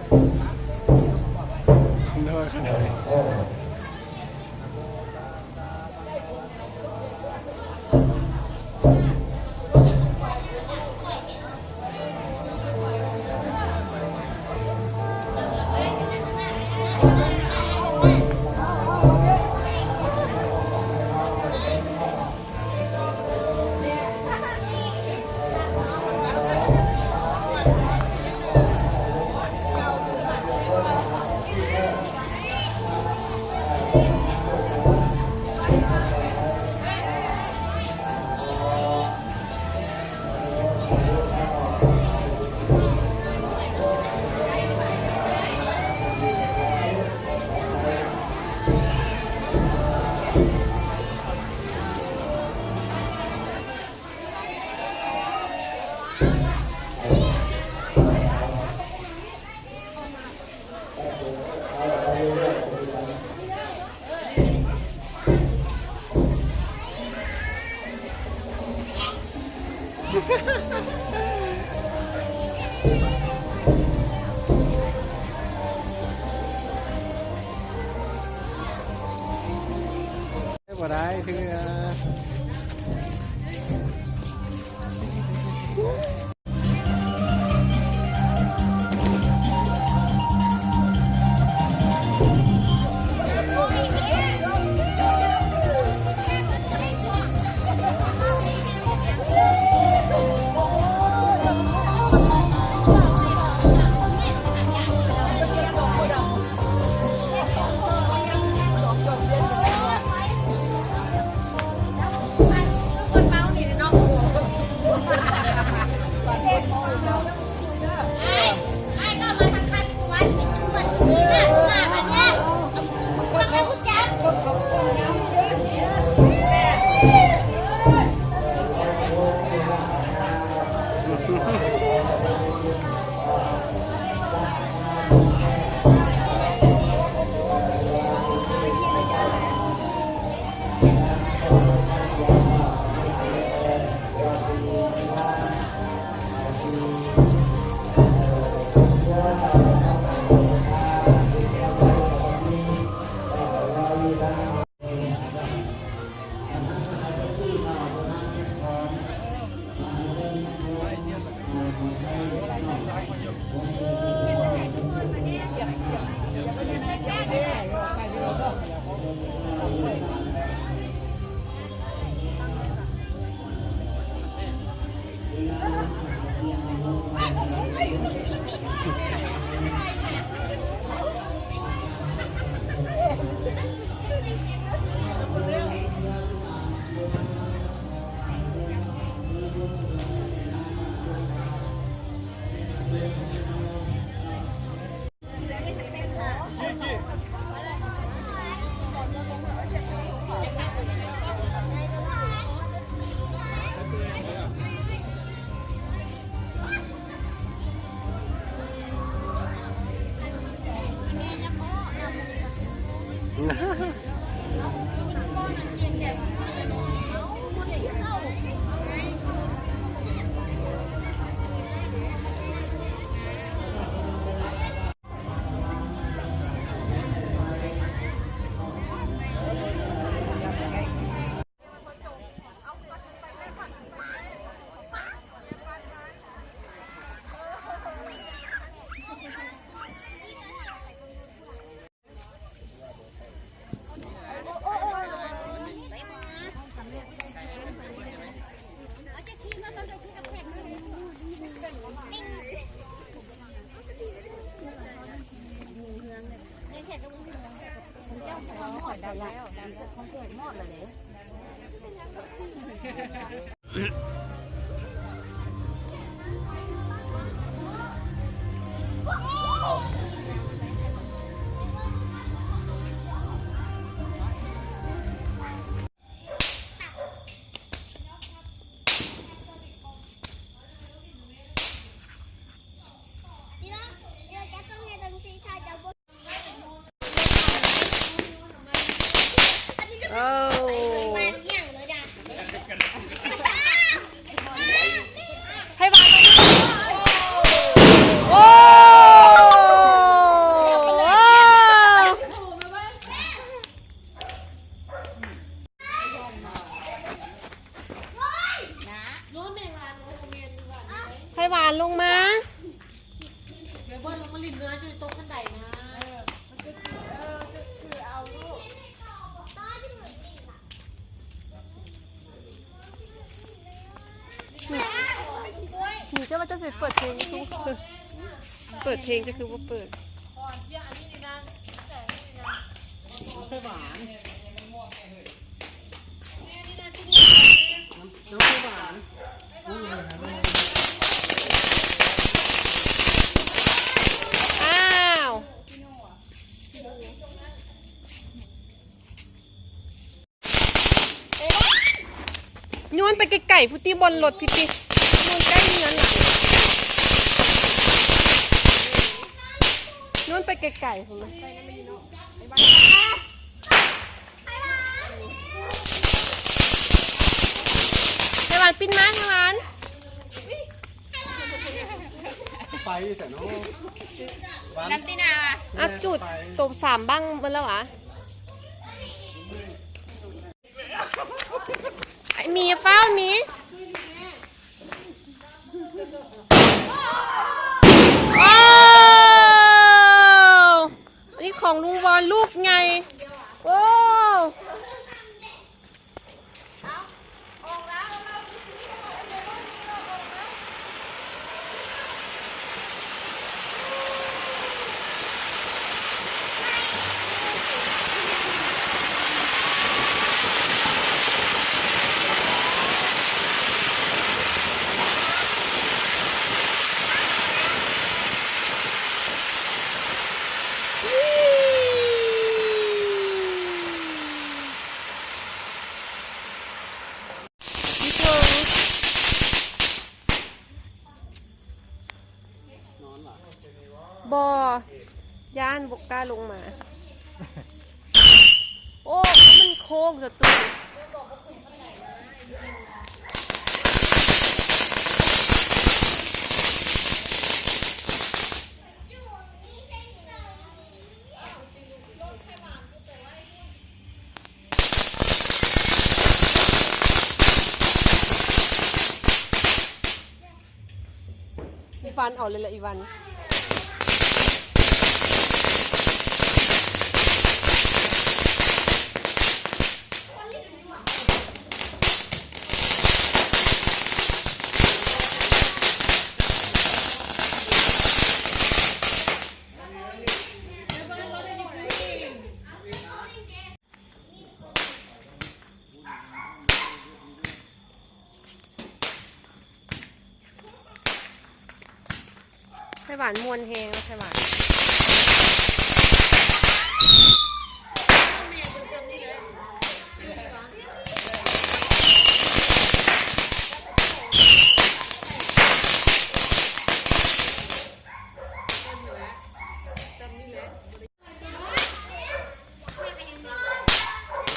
ໂດຍ ບໍ່ໄດ້ເທື່ອ. ໂອ້ ຫຼິ້ນນະ ຢູ່ໃນໂຕະຄັນໄດນະ ເອີ ມັນຄື ເອີ ຄືເອົາລູກ ນີ້ ນີ້ເຈົ້າວ່າເຈົ້າຊິເປີດເພງຢູ່ ເປີດເພງເຈົ້າຄືບໍ່ເປີດ? ນ້ຳໄຂ່ຫວານ ນ້ຳ ນ້ຳໄຂ່ຫວານ ອ້າວ ໂຍນໄປໄກໆພຸ້ນຕິ ບ່ອນລົດພີ້ຕິ ໂຍນໃກ້ເຮືອນຫຼາຍ ໂຍນໄປໄກໆພຸ້ນນະ ໄຂ່ຫວານ ປິ່ນມາ ໄຂ່ຫວານ. ໄຟຢູ່ໃສເນາະ? ນ້ຳຕີນາ ອ່ະ ຈູດໂຕສາມບັ້ງເບິດແລ້ວຫວາ? ໄອ້ໝີ ຟ້າວໝີ ໂອ້ ອັນນີ້ຂອງລຸງວອນ ລູກໃຫຍ່ ໂອ້. ບໍ່ ຢ້ານ ບໍ່ກ້າລົງມາ. ໂອ້ ມັນໂຄ້ງຊະຕຸ. ອີວານເອົາເລີຍລະ ອີວານ. ໄຂ່ຫວານມ່ວນແຮງເນາະ ໄຂ່ຫວານ.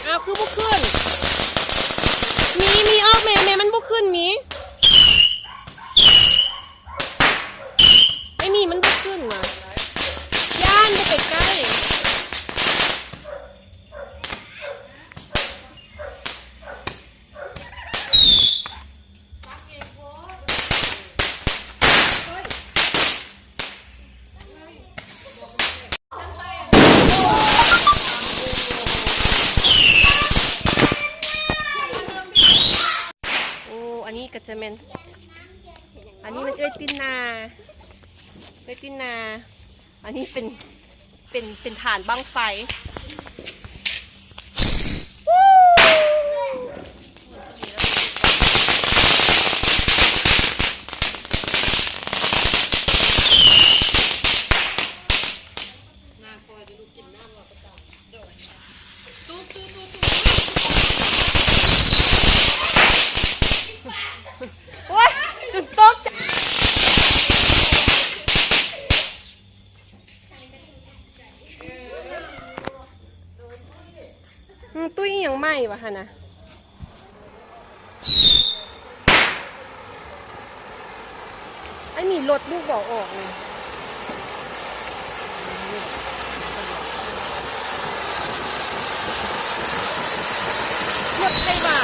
ອ້າວ ຄືບໍ່ຂຶ້ນ? ມີ ມີ ອອກແມ່ ແມ່ ມັນບໍ່ຂຶ້ນ ມີ ໄອ້ມີ ມັນບໍ່ຂຶ້ນຫວາ? ຢ້ານ ບໍ່ໄປໃກ້. ໂອ້ ອັນນີ້ກໍຈະແມ່ນ ອັນນີ້ແມ່ນເອື້ອຍຕິນນາ ເອື້ອຍຕິນນາ. ອັນນີ້ເປັນ ເປັນ ເປັນຖານບັ້ງໄຟ. ໂອ້ຍ ຈົນຕົກໃຈ. ອືມ ຕຸ້ຍອີ່ຫຍັງໃໝ່ວະຫັ້ນນະ? ໄອ້ໝີລົດລູກບໍ່ອອກນີ້ ລົດໃຜຫວາ?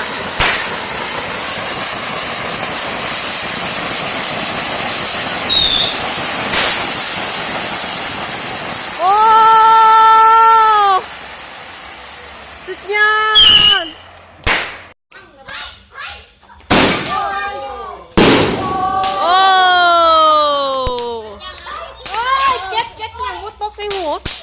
ໃສ່ຫູ.